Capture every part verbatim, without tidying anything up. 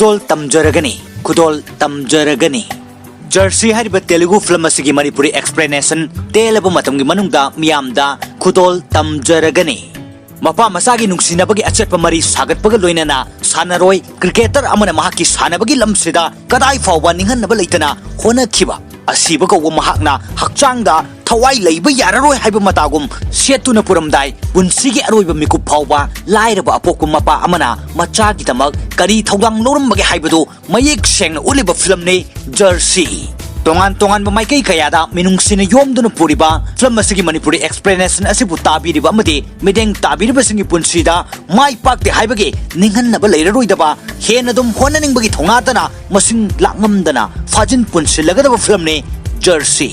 ꯈꯨꯗꯣꯜ ꯇꯝꯖꯔꯒꯅꯤ, ꯈꯨꯗꯣꯜ ꯇꯝꯖꯔꯒꯅꯤ꯫ ꯖꯔꯁꯤ ꯍꯥꯏꯔꯤꯕ ꯇꯦꯂꯨꯒꯨ ꯐꯤꯂꯝ ꯑꯁꯤꯒꯤ ꯃꯅꯤꯄꯨꯔꯤ ꯑꯦꯛꯁꯄ꯭ꯂꯦꯅꯦꯁꯟ ꯇꯦꯜꯂꯕ ꯃꯇꯝꯒꯤ ꯃꯅꯨꯡꯗ ꯃꯤꯌꯥꯝꯗ ꯈꯨꯗꯣꯜ ꯇꯝꯖꯔꯒꯅꯤ꯫ ꯃꯄꯥ ꯃꯆꯥꯒꯤ ꯅꯨꯡꯁꯤꯅꯕꯒꯤ ꯑꯆꯦꯠꯄ ꯃꯔꯤ ꯁꯥꯒꯠꯄꯒ ꯂꯣꯏꯅꯅ ꯁꯥꯟꯅꯔꯣꯏ ꯀ꯭ꯔꯤꯀꯦꯇꯔ ꯑꯃꯅ ꯃꯍꯥꯛꯀꯤ ꯁꯥꯟꯅꯕꯒꯤ ꯂꯝꯁꯤꯗ ꯀꯗꯥꯏ ꯐꯥꯎꯕ ꯅꯤꯡꯍꯟꯅꯕ ꯂꯩꯇꯅ ꯍꯣꯠꯅꯈꯤꯕ ꯑꯁꯤꯕ ꯀꯧꯕ ꯃꯍꯥꯛꯅ ꯍꯛꯆꯥꯡꯗ ꯊꯋꯥꯏ ꯂꯩꯕ ꯌꯥꯔꯔꯣꯏ ꯍꯥꯏꯕ ꯃꯇꯥꯒꯨꯝ ꯁꯦꯠꯇꯨꯅ ꯄꯨꯔꯝꯗꯥꯏ ꯄꯨꯟꯁꯤꯒꯤ ꯑꯔꯣꯏꯕ ꯃꯤꯀꯨꯞ ꯐꯥꯎꯕ ꯂꯥꯏꯔꯕ ꯑꯄꯣꯛꯄ ꯃꯄꯥ ꯑꯃꯅ ꯃꯆꯥꯒꯤꯗꯃꯛ ꯀꯔꯤ ꯊꯧꯗꯥꯡ ꯂꯧꯔꯝꯕꯒꯦ ꯍꯥꯏꯕꯗꯨ ꯃꯌꯦꯛ ꯁꯦꯡꯅ ꯎꯠꯂꯤꯕ ꯐꯤꯂꯝꯅꯤ ꯖꯔꯁꯤ꯫ ꯇꯣꯉꯥꯟ ꯇꯣꯉꯥꯟꯕ ꯃꯥꯏꯀꯩ ꯀꯌꯥꯗ ꯃꯤꯅꯨꯡꯁꯤꯅ ꯌꯣꯝꯗꯨꯅ ꯄꯨꯔꯤꯕ ꯐꯤꯂꯝ ꯑꯁꯤꯒꯤ ꯃꯅꯤꯄꯨꯔꯤ ꯑꯦꯛꯁꯄ꯭ꯂꯦꯅꯦꯁꯟ ꯑꯁꯤꯕꯨ ꯇꯥꯕꯤꯔꯤꯕ ꯑꯃꯗꯤ ꯃꯤꯠꯌꯦꯡ ꯇꯥꯕꯤꯔꯤꯕꯁꯤꯡꯒꯤ ꯄꯨꯟꯁꯤꯗ ꯃꯥꯏ ꯄꯥꯛꯇꯦ ꯍꯥꯏꯕꯒꯤ ꯅꯤꯡꯍꯟꯅꯕ ꯂꯩꯔꯔꯣꯏꯗꯕ, ꯍꯦꯟꯅ ꯑꯗꯨꯝ ꯍꯣꯠꯅꯅꯤꯡꯕꯒꯤ ꯊꯧꯅꯥꯇꯅ ꯃꯁꯤꯡ ꯂꯥꯛꯉꯝꯗꯅ ꯐꯥꯖꯤꯟ ꯄꯨꯟꯁꯤꯜꯂꯒꯗꯕ ꯐꯤꯂꯝꯅꯤ ꯖꯔꯁꯤ꯫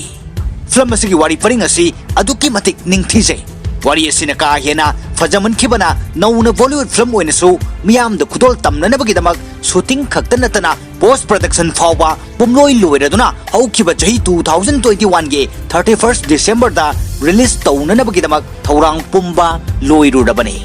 ꯐꯤꯂꯝ ꯑꯁꯤꯒꯤ ꯋꯥꯔꯤ ꯄꯔꯤꯡ ꯑꯁꯤ ꯑꯗꯨꯛꯀꯤ ꯃꯇꯤꯛ ꯅꯤꯡꯊꯤꯖꯩ꯫ ꯋꯥꯔꯤ ꯑꯁꯤꯅ ꯀꯥ ꯍꯦꯟꯅ ꯐꯖꯃꯟꯈꯤꯕꯅ ꯅꯧꯅ ꯕꯣꯂꯤꯋꯨꯗ ꯐꯤꯂꯝ ꯑꯣꯏꯅꯁꯨ ꯃꯤꯌꯥꯝꯗ ꯈꯨꯗꯣꯜ ꯇꯝꯅꯅꯕꯒꯤꯗꯃꯛ ꯁꯨꯇꯤꯡ ꯈꯛꯇ ꯅꯠꯇꯅ ꯄꯣꯁ ꯄ꯭ꯔꯗꯛꯁꯟ ꯐꯥꯎꯕ ꯄꯨꯝꯂꯣꯏ ꯂꯣꯏꯔꯗꯨꯅ ꯍꯧꯈꯤꯕ ꯆꯍꯤ two thousand twenty one ꯒꯤ thirty first December ꯗ ꯔꯤꯂꯤꯖ ꯇꯧꯅꯅꯕꯒꯤꯗꯃꯛ ꯊꯧꯔꯥꯡ ꯄꯨꯝꯕ ꯂꯣꯏꯔꯨꯔꯕꯅꯤ꯫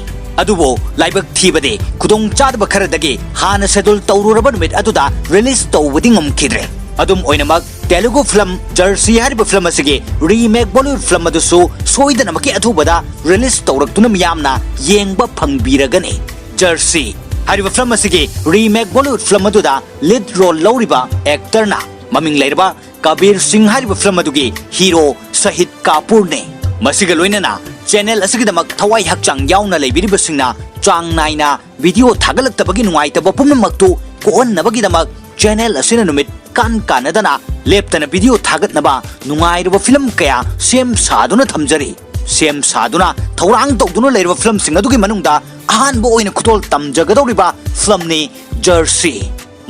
ꯑꯗꯨꯕꯨ ꯂꯥꯏꯕꯛ ꯊꯤꯕꯗꯤ ꯈꯨꯗꯣꯡ ꯆꯥꯗꯕ ꯈꯔꯗꯒꯤ ꯍꯥꯟꯅ ꯁꯦꯗꯨꯜ ꯇꯧꯔꯨꯔꯕ ꯅꯨꯃꯤꯠ ꯑꯗꯨꯗ ꯔꯤꯂꯤꯖ ꯇꯧꯕꯗꯤ ꯉꯝꯈꯤꯗ꯭ꯔꯦ꯫ ꯑꯗꯨꯝ ꯑꯣꯏꯅꯃꯛ ꯇꯦꯂꯨꯒꯨ ꯐꯤꯂꯝ ꯖꯔꯁꯤ ꯍꯥꯏꯔꯤꯕ ꯐꯤꯂꯝ ꯑꯁꯤꯒꯤ ꯔꯤꯃꯦꯛ ꯕꯣꯂꯤꯋꯨꯗ ꯐꯤꯂꯝ ꯑꯗꯨꯁꯨ ꯁꯣꯏꯗꯅꯃꯛꯀꯤ ꯑꯊꯨꯕꯗ ꯔꯤꯂꯤꯖ ꯇꯧꯔꯛꯇꯨꯅ ꯃꯤꯌꯥꯝꯅ ꯌꯦꯡꯕ ꯐꯪꯕꯤꯔꯒꯅꯤ꯫ ꯖꯔꯁꯤ ꯍꯥꯏꯔꯤꯕ ꯐꯤꯂꯝ ꯑꯁꯤꯒꯤ ꯔꯤꯃꯦꯛ ꯕꯣꯂꯤꯋꯨꯗ ꯐꯤꯂꯝ ꯑꯗꯨꯗ ꯂꯤꯗ ꯔꯣꯜ ꯂꯧꯔꯤꯕ ꯑꯦꯛꯇꯔꯅ ꯃꯃꯤꯡ ꯂꯩꯔꯕ ꯀꯕꯤꯔ ꯁꯤꯡ ꯍꯥꯏꯔꯤꯕ ꯐꯤꯂꯝ ꯑꯗꯨꯒꯤ ꯍꯤꯔꯣ ꯁꯍꯤꯗ ꯀꯥꯄꯨꯔꯅꯤ꯫ ꯃꯁꯤꯒ ꯂꯣꯏꯅꯅ ꯆꯦꯅꯦꯜ ꯑꯁꯤꯒꯤꯗꯃꯛ ꯊꯋꯥꯏ ꯍꯛꯆꯥꯡ ꯌꯥꯎꯅ ꯂꯩꯕꯤꯔꯤꯕꯁꯤꯡꯅ ꯆꯥꯡ ꯅꯥꯏꯅ ꯚꯤꯗꯤꯑꯣ ꯊꯥꯒꯠꯂꯛꯇꯕꯒꯤ ꯅꯨꯡꯉꯥꯏꯇꯕ ꯄꯨꯝꯅꯃꯛꯇꯨ ꯀꯣꯛꯍꯟꯅꯕꯒꯤꯗꯃꯛ ꯆꯦꯅꯦꯜ ꯑꯁꯤꯅ ꯅꯨꯃꯤꯠ ꯀꯥꯟ ꯀꯥꯟꯅꯗꯅ ꯂꯦꯞꯇꯅ ꯚꯤꯗꯤꯑꯣ ꯊꯥꯒꯠꯅꯕ ꯅꯨꯡꯉꯥꯏꯔꯕ ꯐꯤꯂꯝ ꯀꯌꯥ ꯁꯦꯝ ꯁꯥꯗꯨꯅ ꯊꯝꯖꯔꯤ꯫ ꯁꯦꯝ ꯁꯥꯗꯨꯅ ꯊꯧꯔꯥꯡ ꯇꯧꯗꯨꯅ ꯂꯩꯔꯕ ꯐꯤꯂꯝꯁꯤꯡ ꯑꯗꯨꯒꯤ ꯃꯅꯨꯡꯗ ꯑꯍꯥꯟꯕ ꯑꯣꯏꯅ ꯈꯨꯗꯣꯜ ꯇꯝꯖꯒꯗꯧꯔꯤꯕ ꯐꯤꯂꯝꯅꯤ ꯖꯔꯁꯤ꯫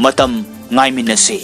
ꯃꯇꯝ ꯉꯥꯏꯃꯤꯟꯅꯁꯤ꯫